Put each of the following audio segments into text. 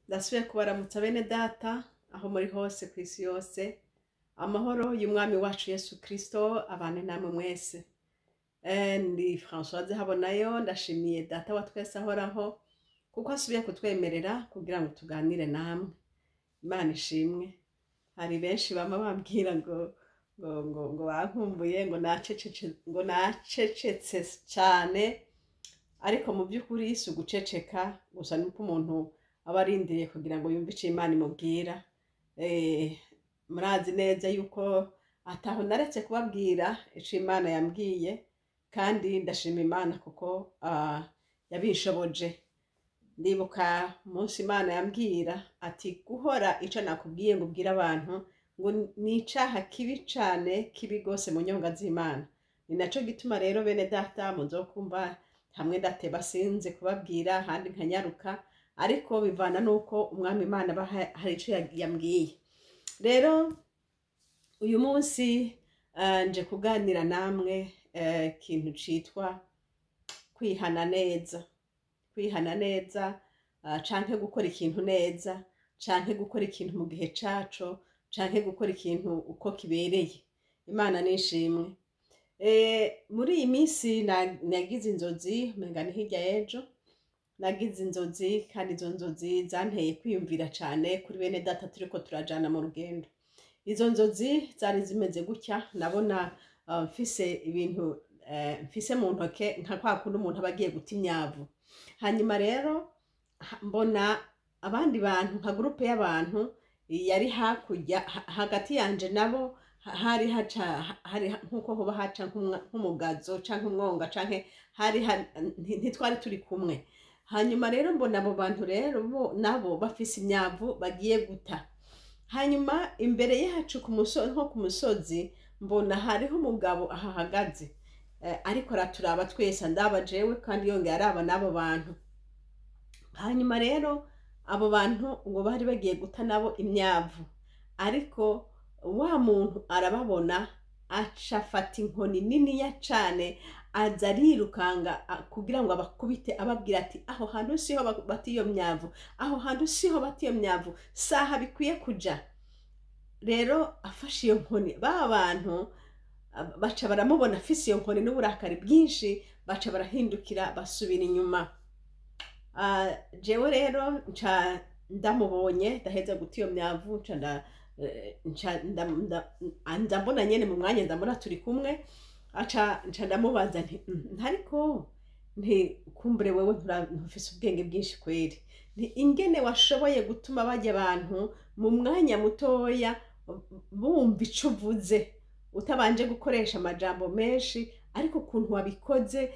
Ndasubiye kubaramutsa bene data aho muri hose ku isi yose. Amahoro y'Umwami wacu Yesu Kristo abane namwe mwese. Ndi Françoise Habonayo, ndashimiye data wa twese ahoraho kuko asubiye kutwemerera kugira ngo tuganire namwe. Imana ishimwe. Hari benshi bama bambwira ngo bankumbuye, ngo nacecetse cane, ariko mu by'ukuri si uguceceka gusa, nuko umuntu aba arindiriye kugira ngo yumve ico Imana imubwira. Murazi neza yuko ataho naretse kubabwira ico Imana yambwiye, kandi ndashima Imana kuko yabinshoboje. Ndibuka umunsi Imana yambwira ati guhora ico nakubwiye ngo ubwire abantu ngo ni icaha kibi cane, kibi gose mu nyonga z'Imana. Ni naco gituma rero bene data muzokumva hamwe ndateba sinze kubabwira, ahandi nkanyaruka, ariko bivana nuko Umwami Imana aba hari ico yambwiye. Rero uyu munsi nje kuganira namwe ikintu citwa kwihana neza. Kwihana neza, canke gukora ikintu neza, canke gukora ikintu mu gihe caco, canke gukora ikintu uko kibereye. Imana nishimwe. Muri iyi minsi nagize inzozi, umenga ni hirya y'ejo, nagize inzozi, kandi izo nzozi zanteye kwiyumvira cane kuri bene data turiko turajana mu rugendo. Izo nzozi zari zimeze gutya: nabona mfise ibintu mfise mu ntoke nka kwa kundi umuntu aba agiye guta imyavu. Hanyuma rero mbona abandi bantu nka groupe y'abantu yari hakurya, hagati yanje nabo hari haca hari nkuko hoba haca nk'umugazo canke umwonga, canke hari ntitwari turi kumwe. Hanyuma rero mbona abo bantu rero bo nabo bafise imyavu bagiye guta. Hanyuma imbere yacu ku musozi, nko ku musozi, mbona hariho umugabo ahahagaze, ariko araturaba twese, andaba jewe kandi yongera araba n'abo bantu. Hanyuma rero abo bantu ngo bari bagiye guta nabo imyavu, ariko wa muntu arababona, aca afata inkoni niniya cane, aza arirukanga kugira ngo abakubite, ababwira ati aho hantu siho bata iyo myavu, aho hantu siho bata iyo myavu, saha bikwiye kuja. Rero afashe iyo nkoni, ba bantu baca baramubona afise iyo nkoni n'uburakari bwinshi, baca barahindukira basubira inyuma. Jewe rero nca ndamubonye ndaheza guta iyo myavu, nca ndambona nyene mu mwanya ndambona turi kumwe, aca nca ndamubaza nti ariko nti kumbure wewe ntufise ubwenge bwinshi kweri, nti ingene washoboye gutuma bajya abantu mu mwanya mutoya bumva ico uvuze utabanje gukoresha amajambo menshi, ariko ukuntu wabikoze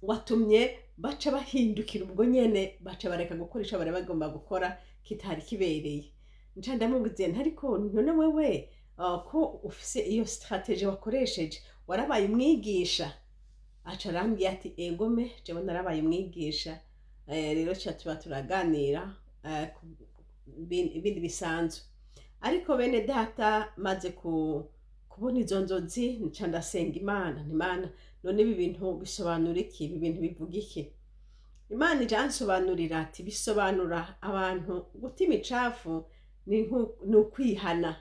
watumye baca bahindukira ubwo nyene, baca bareka gukora ico bari bagomba gukora kitari kibereye. Nca ndamubwiye nti ariko none wewe ko ufise iyo stratégie wakoresheje, warabaye umwigisha? Aca arambwiye ati egome, jewe narabaye umwigisha. Rero ca tuba turaganira ku ibindi bisanzwe. Ariko bene data, maze kubona izo nzozi, nca ndasenga Imana nti Imana, none ibi bintu bisobanura iki? Ibi bintu bivuga iki? Imana iransobanurira ati bisobanura abantu guta imicafu ni ukwihana.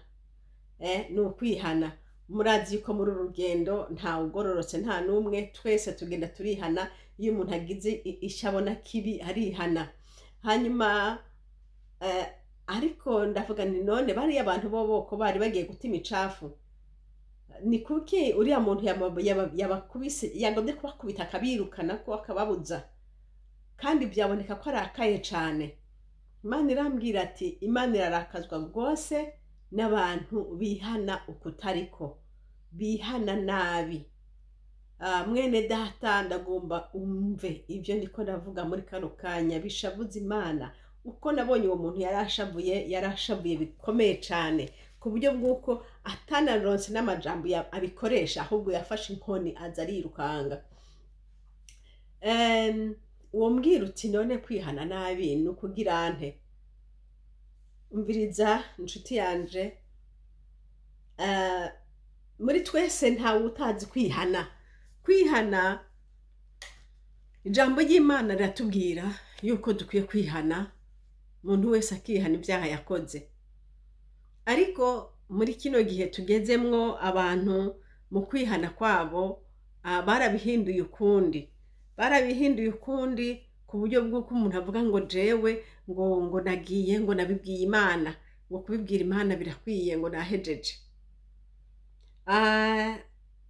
Ni ukwihana. Murazi yuko muri uru rugendo nta ugororotse, nta n'umwe, twese tugenda turihana. Iyo umuntu agize ico abona kibi arihana. Hanyuma ariko ndavuga nti none bariya abantu bo boko bari bagiye guta imicafu, ni kuki uriya muntu yabakubise, yagombye kubakubita akabirukana ko akababuza, kandi byaboneka ko arakaye cane? Imana irambwira ati Imana irarakazwa rwose n'abantu bihana ukutariko, bihana nabi. Mwene data, ndagomba umve ibyo ndiko ndavuga muri kano kanya bishavuza Imana. Uko nabonye uwo muntu yarashavuye, yarashavuye bikomeye cane, ku buryo bw'uko atanaronse n'amajambo abikoresha, ahubwo yafashe inkoni aza arirukanga. Uwo mbwira uti none kwihana nabi ni ukugira nte? Umviriza inshuti yanje, muri twese ntawe utazi kwihana. Kwihana, ijambo ry'Imana riratubwira yuko dukwiye kwihana. Umuntu wese akihana ibyaha yakoze. Ariko muri kino gihe tugezemwo, abantu mu kwihana kwabo barabihinduye ukundi, barabihinduye ukundi, ku buryo bw'uko umuntu avuga ngo jewe ngo nagiye ngo nabibwiye Imana, ngo kubibwira Imana birakwiye, ngo nahejeje.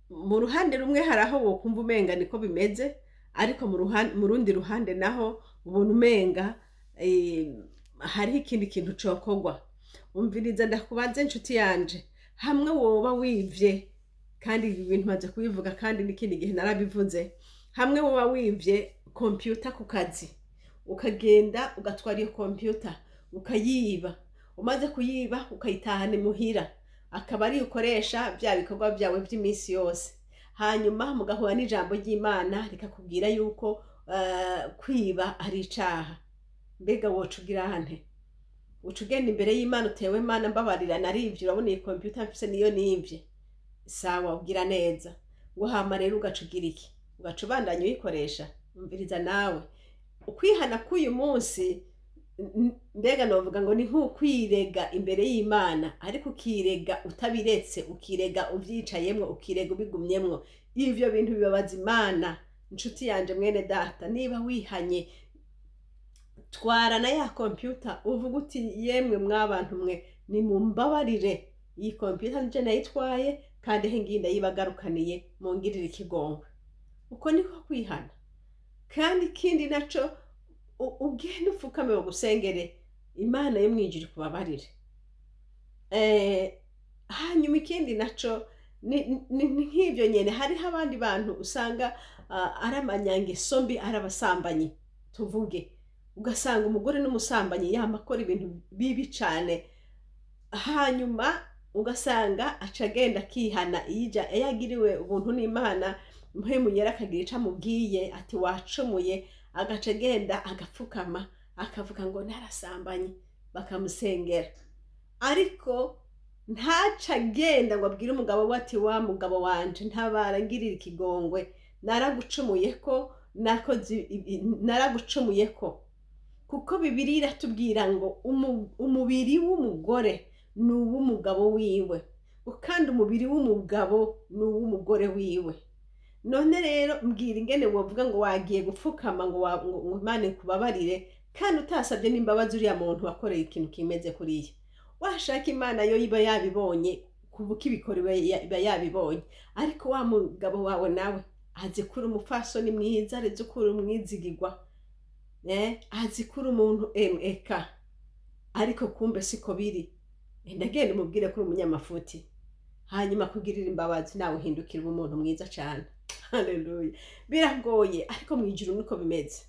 Mu ruhande rumwe hari aho wokumva umenga niko bimeze, ariko mu rundi ruhande naho ubona umenga hariho ikindi kintu cokorwa. Umviriza ndakubaze, inshuti yanje, hamwe woba wivye, kandi ibi bintu maze kubivuga kandi n'ikindi gihe narabivuze, hamwe woba wivye kompiyuta ku kazi, ukagenda ugatwara iyo kompiyuta ukayiba, umaze kuyiba ukayitahana imuhira, akaba ariyo ukoresha bya bikorwa byawe by'iminsi yose, hanyuma mugahura n'ijambo ry'Imana rikakubwira yuko kwiba ari icaha, mbega woca ugira nte? Uca ugenda imbere y'Imana utewe: "Imana, mbabarira, narivye, urabona iyi kompiyuta mfise niyo nivye." Sawa, ugira neza. Ngo hama rero ugaca ugira iki? Ugaca ubandanya uyikoresha? Umviriza nawe, ukwihana k'uyu munsi mbega novuga ngo ni nk'ukwirega imbere y'Imana, ariko ukirega utabiretse, ukirega uvyicayemwo, ukirega ubigumyemwo. Ivyo bintu bibabaza Imana. Inshuti yanje, mwene data, niba wihanye, twara na ya kompiyuta, uvuga uti: "Yemwe mwabantu mwe, nimumbabarire, iyi kompiyuta nije nayitwaye, kandi he ngiyi ndayibagarukaniye, mungirire ikigongwe." Uko niko kwihana. Kandi ikindi naco, ugende upfukame bagusengere, Imana yo mwijuru ikubabarire. Hanyuma ikindi naco ni nk'ivyo nyene. Hariho abandi bantu usanga ari amanyangeso mbi, ari abasambanyi tuvuge, ugasanga umugore n'umusambanyi, yama akora ibintu bibi cane, hanyuma ugasanga aca agenda akihana. Iyo agiriwe ubuntu n'Imana, Mpwemu Yera akagira ico amubwiye ati: "Wacumuye", agaca agenda agapfukama akavuga ngo narasambanye, bakamusengera. Ariko ntaca agenda ngo abwire umugabo we ati: "Wa mugabo wanje, ntabara, ngirira ikigongwe, naragucumuye ko nakoze naragucumuye ko." Kuko Bibiliya iratubwira ngo umubiri w'umugore ni uw'umugabo wiwe, ngo kandi umubiri w'umugabo ni uw'umugore wiwe. None rero mbwira ingene wovuga ngo wagiye gupfukama ngo Imana ikubabarire, kandi utasabye n'imbabazi uriya muntu wakoreye ikintu kimeze kuriya. Washaka Imana yo iba yabibonye, kuva ukibikora iba yabibonye, ariko wa mugabo wawe nawe azi ko uri umupfasoni mwiza, azi ko uri umwizigirwa, azi ko uri umuntu eka, ariko kumbe siko biri. Ndagenda umubwire ko uri umunyamafuti, hanyuma kugirira imbabazi, nawe uhindukira uba umuntu mwiza cyane. Haleluya! Biragoye, ariko mu ijuru niko bimeze,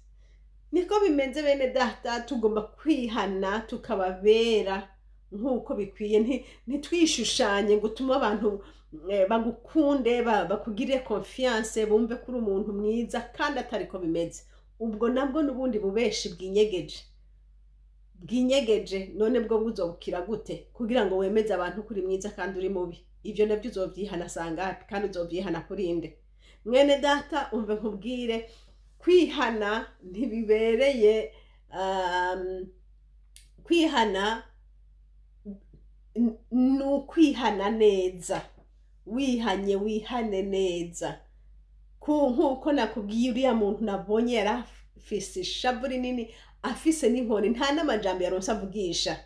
niko bimeze. Bene data, tugomba kwihana tukababera nk'uko bikwiye. Ntitwishushanye ngo utume abantu bagukunde, bakugirire confiance, bumve ko uri umuntu mwiza kandi atari ko bimeze. Ubwo nabwo n'ubundi bubeshi bwinyegeje, bwinyegeje. None bwo buzobukira gute kugira ngo wemeze abantu ko uri mwiza kandi uri mubi? Ibyo nabyo uzovyihana sangapi, kandi uzovyihana kuri nde? Mwene data, umve nkubwire, kwihana ntibibereye kwihana ni ukwihana neza. Wihanye, wihane neza. Nk'uko nakubwiye, uriya muntu nabonye yari afise ishavu rinini, afise n'inkoni, nta n'amajambo yaronse avugisha,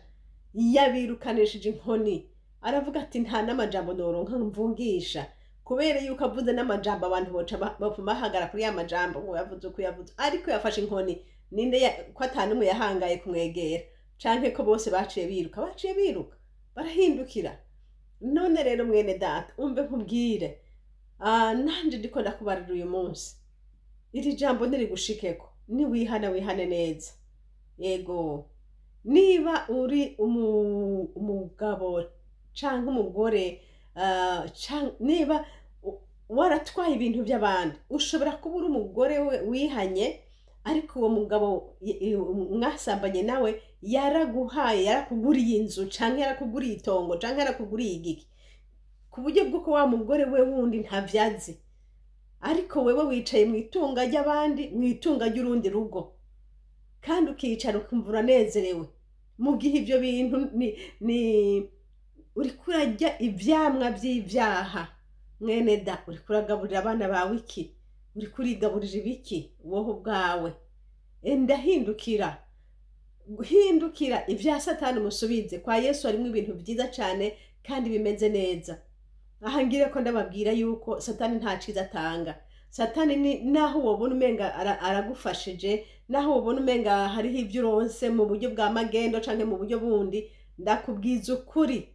yabirukanishije inkoni. Aravuga ati: "Nta n'amajambo noronka mvugisha", kubera yuko avuze n'amajambo abantu boca bapfuma bahagara kuri ya majambo ngo yavuze uko yavuze. Ariko yafashe inkoni, ninde ko ata n'umwe yahangaye kumwegera, canke ko bose baciye biruka, baciye biruka barahindukira. None rero mwene data, umve nkubwire, nanje ndiko ndakubarira uyu munsi, iri jambo ntirigushikeko. Niwihana, wihane neza. Yego, niba uri umugabo canke umugore, niba waratwaye ibintu by'abandi, ushobora kuba uri umugore we wihanye, ariko uwo mugabo mwasambanye nawe yaraguhaye, yarakuguriye inzu, canke yarakuguriye itongo, canke yarakuguriye igiki, ku buryo bw'uko wa mugore we wundi ntavyazi, ariko wewe wicaye mu itunga ry'abandi, mu itunga ry'urundi rugo, kandi ukicara ukumva uranezerewe. Mu gihe ibyo bintu ni uriko urarya ivyamwa vy'ivyaha, mwene da, uriko uragaburira abana bawe iki? Uriko urigaburira ibiki wowe ubwawe? Ndahindukira, hindukira ibya Satani umusubize kwa Yesu. Harimo ibintu byiza cyane kandi bimeze neza. Aha ngire ko ndababwira yuko Satani nta cyiza atanga. Satani ni naho wobona umenga aragufashije, naho wobona umenga hariho ibyo uronse mu buryo bwa magendo canke mu buryo bundi, ndakubwiza ukuri,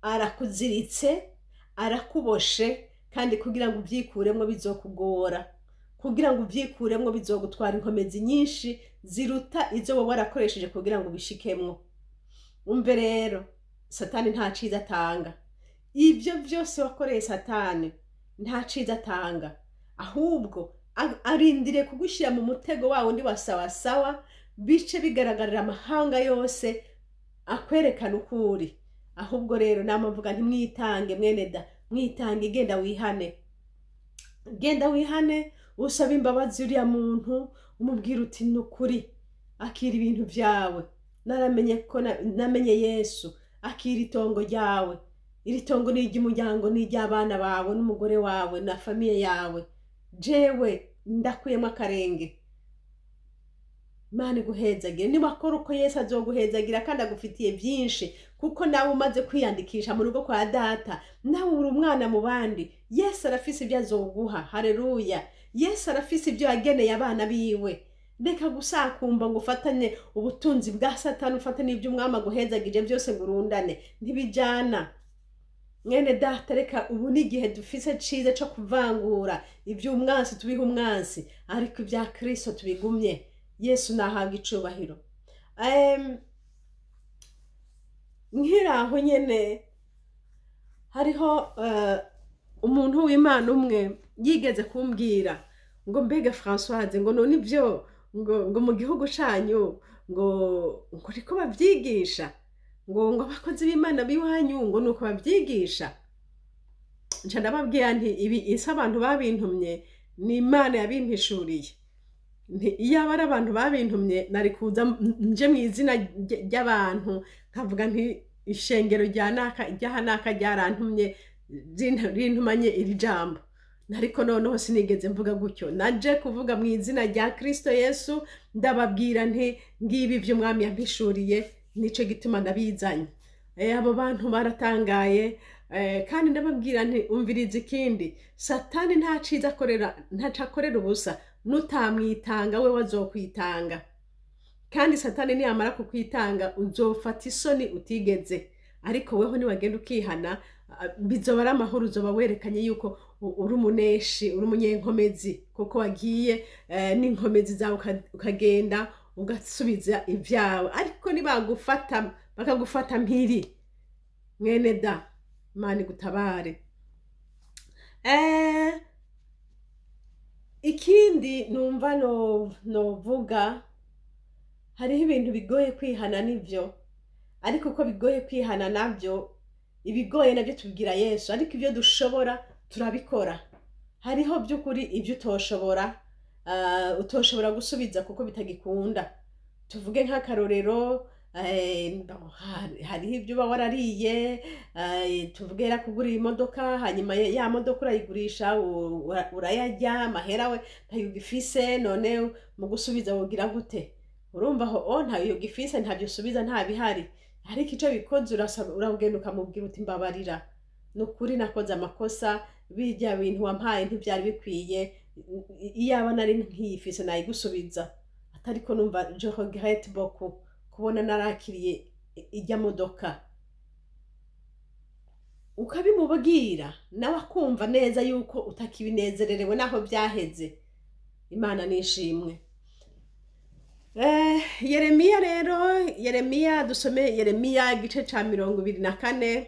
arakuziritse, arakuboshe, kandi kugira ngo ubyikuremwo bizokugora. Kugira ngo ubyikuremwo bizogutwara inkomezi nyinshi ziruta izo wowe warakoresheje kugira ngo ubishikemwo. Umve rero, Satani nta ciza atanga. Ibyo byose wakoreye Satani nta ciza atanga, ahubwo arindiriye kugushyira mu mutego wawe undi wa sawasawa, bice bigaragarira amahanga yose, akwerekana uko uri. Ahubwo rero namavuga ntimwitange, mwene da, mwitange. Genda wihane, genda wihane, usaba imbabazi uriya muntu, umubwira uti: "Ni ukuri, akira ibintu byawe, naramenye ko namenye Yesu. Akira itongo ryawe. Iri tongo ni iry'umuryango, ni iry'abana bawe n'umugore wawe na famille yawe. Jewe ndakuyemo akarenge. Imana iguhezagire." Niwakora uko, Yesu azoguhezagira kandi agufitiye byinshi, kuko nawe umaze kwiyandikisha mu rugo kwa Data, nawe uri umwana mu bandi. Yesu arafise ibyo azoguha. Hareruya! Yesu arafise ibyo yageneye abana biwe. Reka gusakumba ngo ufatane ubutunzi bwa Satani, ufatane iby'umwami aguhezagije byose ngo urundane. Ntibijyana, mwene Data. Reka ubu ni igihe dufise ciza co kuvangura iby'umwansi, tubiha umwansi, ariko ibya Kristo tubigumye. Yesu nahabwa icubahiro. Nkiri aho nyene, hariho umuntu w'Imana umwe yigeze kumbwira ngo: "Mbega Françoise," ngo, "none ibyo ngo mu gihugu canyu ngo riko babyigisha, ngo abakozi b'Imana b'iwanyu ngo nuko babyigisha?" Nca ndababwira nti: "Ibi isi abantu babintumye, ni Imana yabimpishuriye." Nti: "Iyaba ari abantu babintumye, nari kuza nje mu izina ry'abantu, nkavuga nti ishengero rya naka, ryaha naka ryarantumye, rintumanye iri jambo." Ariko noneho sinigeze mvuga gutyo. Naje kuvuga mu izina rya Kristo Yesu, ndababwira nti: "Ngibi ibyo umwami yampishuriye, nico gituma ndabizanye." Abo bantu baratangaye. Kandi ndababwira nti: "Umviriza ikindi, Satani nta ciza akorera, ntaco akorera ubusa. Nutamwitanga, we wazokwitanga, kandi Satani niyamara kukwitanga uzofata isoni utigeze. Ariko weho niwagenda ukihana, bizoba ari amahoro. Uzoba werekanye yuko uri umuneshi, uri umunyenkomezi, kuko wagiye n'inkomezi zawe, ukagenda ugasubiza ibyawe. Ariko nibagufata, bakagufata mpiri, mwene da, Imana igutabare." Ikindi numva novuga, hariho ibintu bigoye kwihana, nivyo, ariko uko bigoye kwihana nabyo, ibigoye nabyo tubwira Yesu, ariko ibyo dushobora turabikora. Hariho by'ukuri ibyo utoshobora, utoshobora gusubiza kuko bitagikunda. Tuvuge nk'akarorero, hariho ibyo uba warariye, tuvuge yarakuguriye imodoka, hanyuma ya modoka urayigurisha, urayarya amahera, we ntayo ugifise. None mu gusubiza wogira gute? Urumva aho ntayo ugifise, ntabyo usubiza, nta bihari. Ariko ico bikoze, urasaba, uragenda ukamubwira uti: "Mbabarira, ni ukuri nakoze amakosa, birya bintu wampaye ntibyari bikwiye. Iyaba nari nkiyifise nayigusubiza, atariko numva je regrette beaucoup kubona narakiriye ijya modoka." Ukabimubwira, nawe akumva neza yuko utakibinezererewe naho byaheze. Imana nishimwe. Yeremiya rero, Yeremiya, dusome Yeremiya igice ca 24,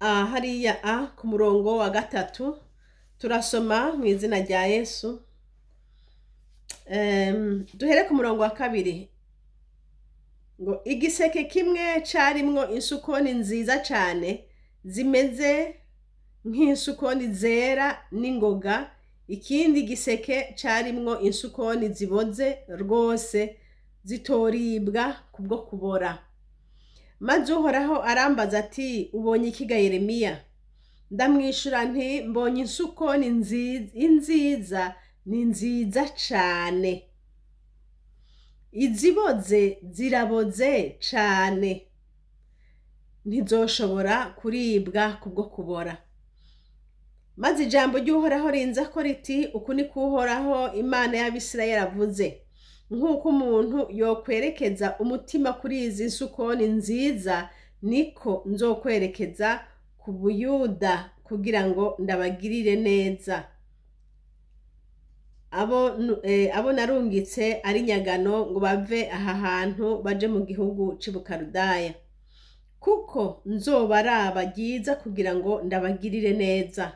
hariya ku murongo wa 3. Turasoma mu izina rya Yesu. Duhere ku murongo wa 2, ngo: "Igiseke kimwe carimwo insukoni nziza cane zimeze nk'insukoni zera n'ingoga, ikindi giseke carimwo insukoni ziboze rwose." zitoribwa kubwo kubora. Maze Uhoraho arambaza ati: "Ubonye iki ga Yeremiya?" Ndamwishura nti: "Mbonye insukoni inziza ni nziza cane, iziboze ziraboze cane, ntizoshobora kuribwa kubwo kubora." Maze ijambo ry'Uhoraho rinzako riti: "Uku niko Uhoraho Imana y'Abisirayeli avuze: Nk'uko umuntu yokwerekeza umutima kuri izi nsukoni nziza, niko nzokwerekeza ku Buyuda kugira ngo ndabagirire neza abo narungitse ari nyagano ngo bave aha hantu baje mu gihugu c'i Bukaludaya, kuko nzobaraba ryiza kugira ngo ndabagirire neza,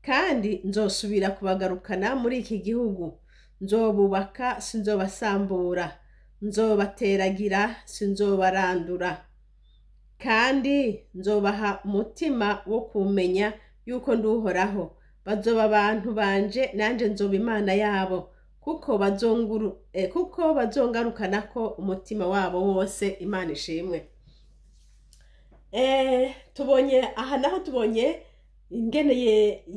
kandi nzosubira kubagarukana muri iki gihugu. Nzobubaka, sinzobasambura; nzobateragira, sinzobarandura; kandi nzobaha umutima wo kumenya yuko ndi Uhoraho. Bazoba abantu banje, nanje nzoba Imana yabo, kuko bazongarukanako umutima wabo wose." Imana ishimwe. Tubonye aha naho, tubonye ingene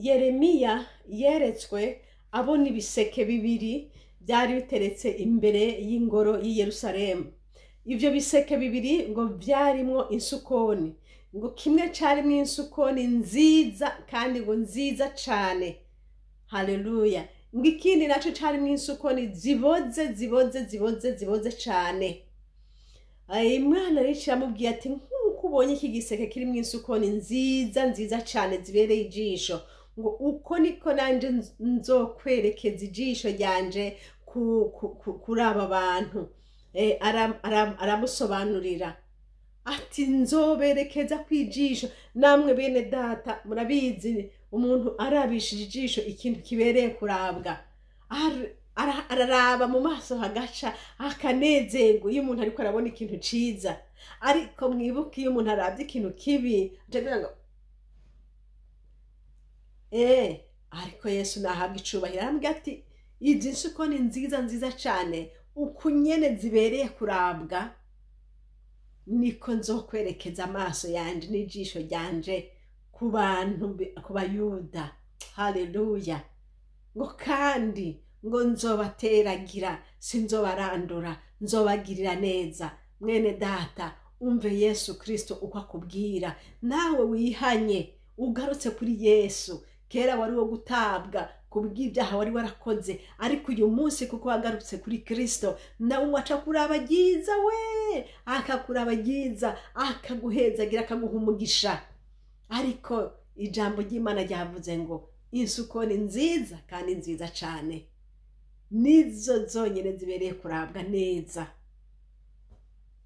Yeremiya yeretswe abona ibiseke bibiri byari biteretse imbere y'ingoro y'i Yerusalemu. Ivyo biseke bibiri ngo vyarimwo insukoni, ngo kimwe carimwo insukoni nziza kandi ngo nziza cane, haleluya, ngo ikindi naco carimwo insukoni ziboze, ziboze, ziboze, ziboze cane. Imana rero iramubwiye ati: "Nk'uko ubonye iki giseke kirimwo insukoni nziza, nziza cane, zibereye ijisho, ngo uko niko nanje nzokwerekeza ijisho ryanje kuri aba bantu." Aramusobanurira ati: "Nzoberekeza kw'ijisho." Namwe bene data murabizi, umuntu arabishije ijisho ikintu kibereye kurabwa, araraba mu maso hagaca akanezerwa iyo umuntu ariko arabona ikintu ciza. Ariko mwibuke, iyo umuntu arabye ikintu kibi aca agira ngo ariko Yesu nahabwa icubahiro, arambwira ati: "Izi nsuko ni nziza, nziza cane, uku nyene zibereye kurabwa, niko nzokwerekeza amaso yanje n'ijisho ryanje ku bantu ku Bayuda." Haleluya. Ngo kandi ngo nzobateragira, sinzobarandura, nzobagirira neza. Mwene data, umve Yesu Kristo uko akubwira. Nawe wihanye ugarutse kuri Yesu. Kera wari wo gutabwa kubw'ibyaha wari warakoze, ariko uyu munsi kuko wagarutse kuri Kristo, nawe waca kuraba ryiza, we akakuraba ryiza, akaguhezagira, akaguha umugisha. Ariko ijambo ry'Imana ryavuze ngo insukoni nziza kandi nziza cane nizo zonyine zibereye kurabwa neza.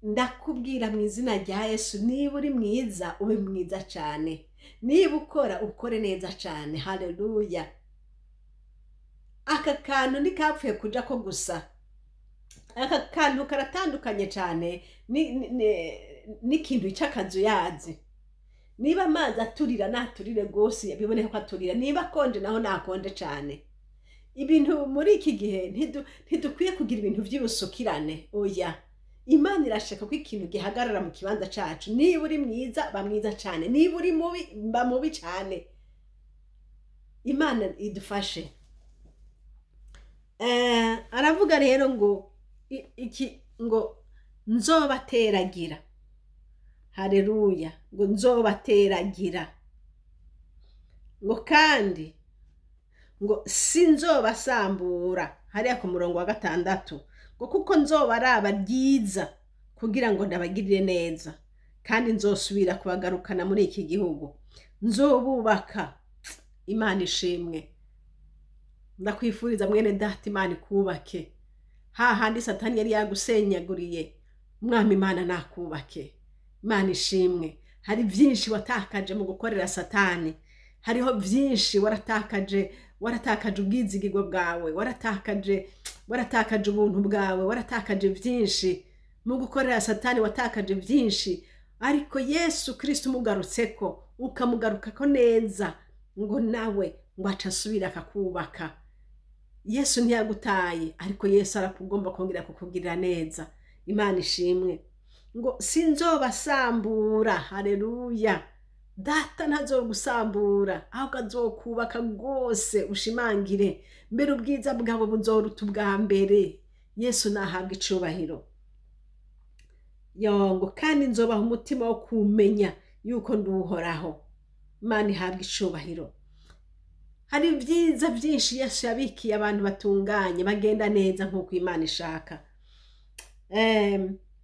Ndakubwira mu izina rya Yesu, niba uri mwiza, ube mwiza cane; niba ukora, ukore neza cane. Haleluya. Aka kantu ntikapfuye kuja ko gusa, aka kantu karatandukanye cane n'ikintu c'akazuyazi. Niba amazi aturira, naturire rwose biboneka ko aturira; niba akonje naho, nakonje cane. Ibintu muri iki gihe ntidukwiye kugira ibintu vy'ubusukirane, oya. Imana irashaka ko ikintu gihagarara mu kibanza cacu. Niba uri mwiza, ba mwiza cane; niba uri mubi, ba mubi cane. Imana idufashe. Aravuga rero ngo iki ngo nzobateragira, haleluya, ngo nzobateragira, ngo kandi ngo sinzobasambura, hariya ku murongo wa 6, ngo kuko nzobaraba ryiza kugira ngo ndabagirire neza, kandi nzosubira kubagarukana muri iki gihugu, nzobubaka. Imana ishimwe. Ndakwifuriza mwene data, Imana ikubake hahandi Satani yari yagusenyaguriye. Umwami Imana nakubake. Imana ishimwe. Hari byinshi watakaje mu gukorera Satani, hariho byinshi waratakaje. Waratakaje ubwizigirwa bwawe, waratakaje ubuntu bwawe, waratakaje byinshi mu gukorera Satani, watakaje byinshi. Ariko Yesu Kristo umugarutseko, ukamugarukako neza, ngo nawe ngo aca asubira akakubaka. Yesu ntiyagutaye, ariko Yesu arakugomba kongera kukugirira neza. Imana ishimwe. Ngo sinzobasambura. Haleluya. Data ntazogusambura, ahubwo azokubaka rwose ushimangire, mbere ubwiza bwabo buzoruta ubwa mbere. Yesu nahabwa icubahiro. Yongo kandi nzobaha umutima wo kumenya yuko nduhoraho. Imana ihabwa icubahiro. Hari ibyiza byinshi Yesu yabikiye abantu batunganye bagenda neza nk'uko Imana ishaka.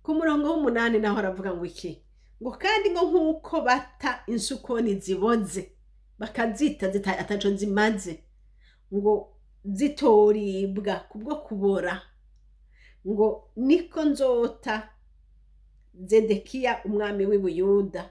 Ku murongo w'umunani naho aravuga ngo iki? Ngo kandi ngo nk'uko bata insukoni ziboze bakazita ataco zimaze, ngo zitoribwa kubwo kubora, ngo niko nzota Zedekiya umwami w'i Buyuda,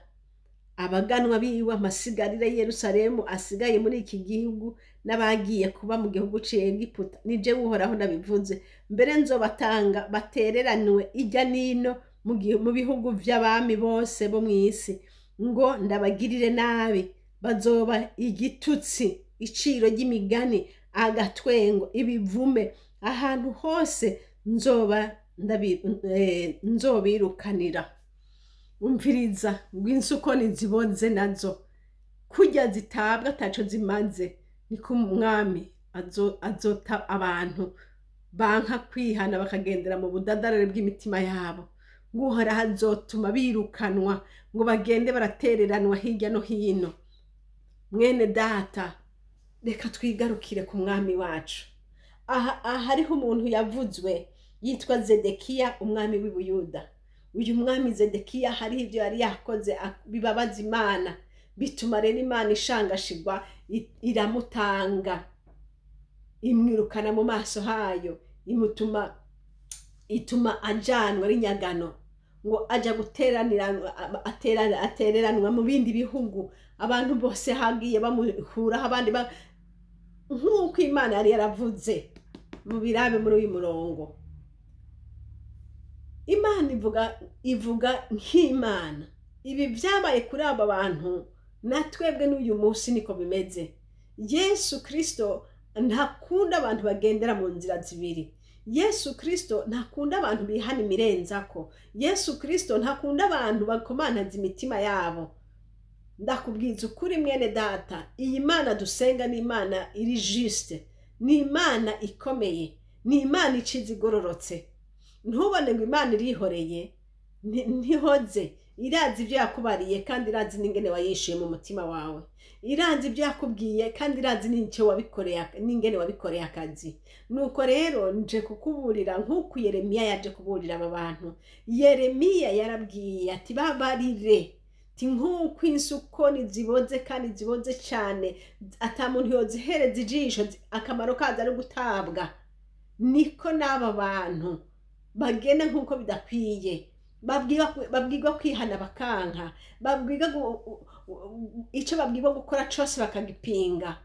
abaganwa biwe, amasigarira Yerusalemu asigaye muri iki gihugu n'abagiye kuba mu gihugu c'Egiputa. Nije Uhoraho nabivuze. Mbere nzobatanga batereranwe ijya nino mu bihugu vy'abami bose bo mw'isi, ngo ndabagirire nabi. Bazoba igitutsi, iciro ry'imigani, agatwengo, ibivume ahantu hose nzoba nzobirukanira. Umviriza, ngo insukoni ziboze nazo kurya zitabwa ataco zimaze, niko umwami azota abantu banka kwihana bakagendera mu budadarare bw'imitima yabo. Ngo Uhoraho azotuma birukanwa, ngo bagende baratereranwa hirya no hino. Mwene data, reka twigarukire ku mwami wacu. Aha hariho umuntu yavuzwe yitwa Zedekiya umwami w'i Buyuda. Uyu mwami Zedekiya hariho ibyo yari yakoze bibabaza Imana, bituma rero Imana ishangashirwa, iramutanga, imwirukana mu maso hayo, ituma ajanwa ari nyagano, ngo aja atereranwa mu bindi bihugu. Abantu bose hagiye bamuhuraho, abandi nk'uko Imana yari yaravuze. Mu birabe muri uyu murongo, Imana ivuga nk'Imana. Ibi byabaye kuri aba bantu, na twebwe n'uyu munsi niko bimeze. Yesu Kristo ntakunda abantu bagendera mu nzira zibiri. Yesu Kristo ntakunda abantu bihana imirenzako. Yesu Kristo ntakunda abantu bakomanaza imitima yabo. Ndakubwiza ukuri mwene data, iyi Mana dusenga ni Imana iri juste, ni Imana ikomeye, ni Imana iciza igororotse. Ntubone ngo Imana irihoreye, ntihoze. Irazi ibyo yakubariye kandi irazi n'ingene wayishuye mu mutima wawe. Irazi ibyo yakubwiye kandi irazi n'icyo wabikoreye, n'ingene wabikoreye akazi. Nuko rero nje kukuburira nk'uko Yeremiya yaje kuburira aba bantu. Yeremiya yarabwiye ati babarire, ti nk'uko insukoni ziboze kandi ziboze cyane, ata muntu yozihereza ijisho, akamaro kazo ari gutabwa, niko n'aba bantu bagenda nk'uko bidakwiye. Babwirwa kwihana bakanka, babwirwa icyo babwirwa gukora cose bakagipinga.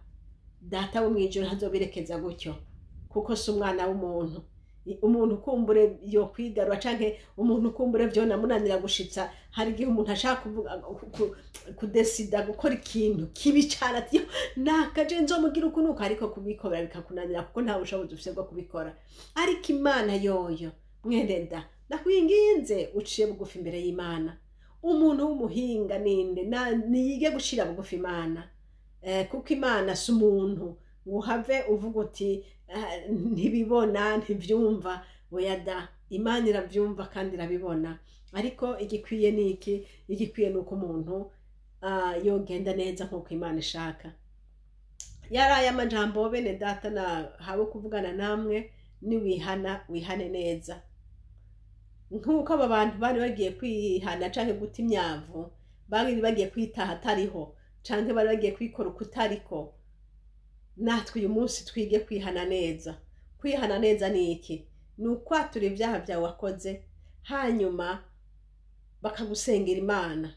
Data wo mw'ijuru ntazobirekeza gutyo, kuko si umwana w'umuntu. Umuntu kumbure yo kwigarura canke umuntu kumbure vyona munanira gushitsa. Hari igihe umuntu ashaka kuvuga kudesida gukora ikintu kibi cane, ati nakaje nzomugira uku nuko, ariko kubikora bikakunanira kuko nta bushobozi ufise bwo kubikora. Ariko Imana yoyo, mwene da, ndakwinginze uciye bugufi imbere y'Imana. Umuntu w'umuhinga ninde niyige gushira bugufi Imana, kuko Imana si umuntu ngo uhave uvuga uti ntibibona ntivyumva. Oya da, Imana iravyumva kandi irabibona. Ariko igikwiye ni iki? Igikwiye ni uko umuntu yogenda neza nk'uko Imana ishaka. Yaraye amajambo bene data nahawe kuvugana namwe, niwihana wihane neza. Nk'uko aba bantu bari bagiye kwihana canke guta imyavu, bari bagiye kwitaha atariho, canke bari bagiye kwikora uko utariko, natwe uyu munsi twige kwihana neza. Kwihana neza ni iki? Ni ukwatura ibyaha byawe wakoze, hanyuma bakagusengera Imana.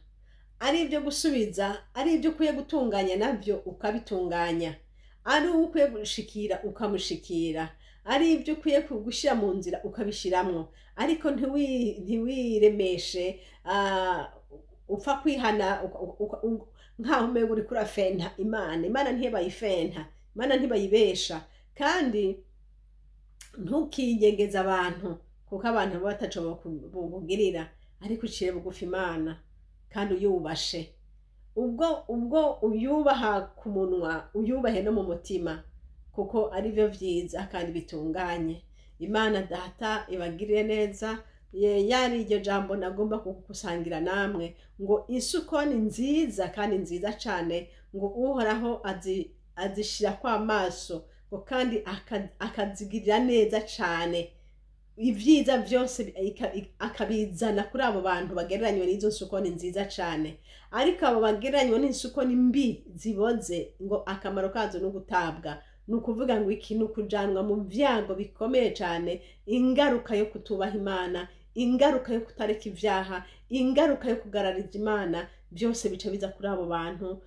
Ari ibyo gusubiza, ari ibyo ukwiye gutunganya nabyo ukabitunganya, ari uwo ukwiye gushikira ukamushikira, ari ibyo ukwiye gushyira mu nzira ukabishiramwo. Ariko ntiwiremeshe upfa kwihana nkaho umengo uriko urafenta Imana. Imana ntibayifenta, Imana ntibayibesha. Kandi ntukiyegeze abantu Kuko abantu baba bataco bokugirira, ariko uciye bugufi Imana kandi uyubashe. Ubwo uyubaha ku munwa, uyubahe no mu mutima, kuko ari byo vyiza kandi bitunganye. Imana Data ibagirire neza. Yari iryo jambo nagomba kugusangira namwe, ngo isukoni nziza kandi nziza cane, ngo Uhoraho azishira kwa amaso, ngo kandi akazigirira neza cane. Ibyiza byose akabizana kuri abo bantu bagereranywa n'izo nsukoni nziza cane. Ariko abo bagereranywa n'insukoni mbi ziboze, ngo akamaro kazo ni ugutabwa. Ni ukuvuga ngo iki ni ukujanwa mu byago bikomeye cane, ingaruka yo kutubaha Imana, ingaruka yo kutareka ibyaha, ingaruka yo kugarariza Imana, byose bica biza kuri abo bantu,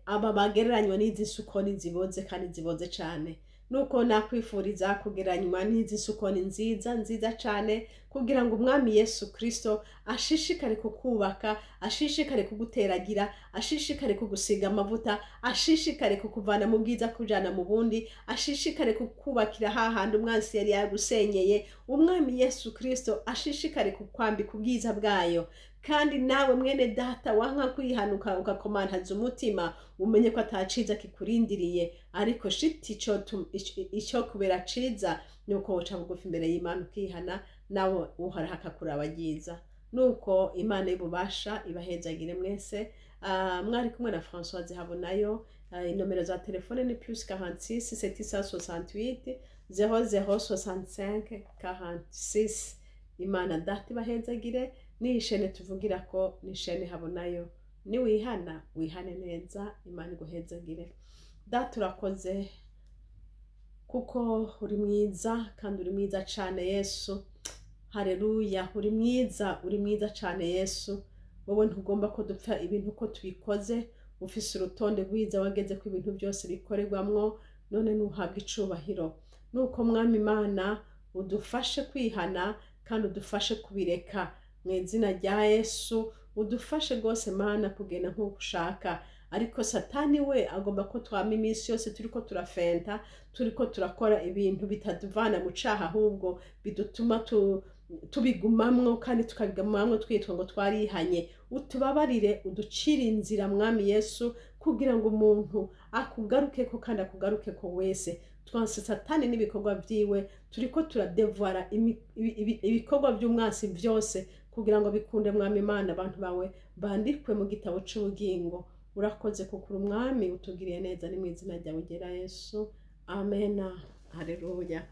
aba bagereranywa n'izi nsukoni ziboze kandi ziboze cane. Nuko nakwifuriza kugereranywa n'izi nsukoni nziza nziza cane, kugira ngo Umwami Yesu Kristo ashishikare kukubaka, ashishikare kuguteragira, ashishikare kugusiga amavuta, ashishikare kukuvana mu bwiza kujana mu bundi, ashishikare kukubakira hahandi umwansi yari yagusenyeye. Umwami Yesu Kristo ashishikare kukwambika ubwiza bwayo. Kandi nawe mwene data wanka kwihanuka ugakomantaza umutima, umenye ko ataciza kikurindiriye, ariko shiti ico kubera ciza nuko woca bugufi imbere y'Imana ukihana, nawe Uhoraho akakuraba ryiza. Nuko Imana y'ububasha ibahezagire mwese. Mwari kumwe na Françoise Habonayo. Inomero za telefone ni plus 46 768 0065 46. Imana Data ibahezagire. Ni ishene tuvugira ko ni ishene Habonayo. Niwihana wihane neza, Imana iguhezagire. Data urakoze kuko uri mwiza kandi uri mwiza cane Yesu. Haleluya, uri mwiza, uri mwiza cane Yesu. Wowe ntugomba ko dupfa ibintu uko tubikoze, ufise urutonde rwiza wageze ko ibintu byose bikorerwamwo, none nuhabwa icubahiro. Nuko Mwami Imana udufashe kwihana kandi udufashe kubireka mu izina rya Yesu. Udufashe rwose Mana kugenda nk'uko ushaka. Ariko Satani we agomba ko twama iminsi yose turiko turafenta, turiko turakora ibintu bitaduvana mu caha, ahubwo bidutuma tubigumamwo kandi tukabigumamwo twitwa ngo twarihanye. Utubabarire, uducire inzira Mwami Yesu, kugira ngo umuntu akugarukeko kandi akugarukeko wese. Twanse Satani n'ibikorwa vyiwe, turiko turadevwara ibikorwa by'umwansi vyose kugira ngo bikunde Mwami Imana abantu bawe bandikwe mu gitabo c'ubugingo. Urakoze kuko uri Umwami utugiriye neza, ni mu izina ryawe ryera Yesu, amena. Haleluya.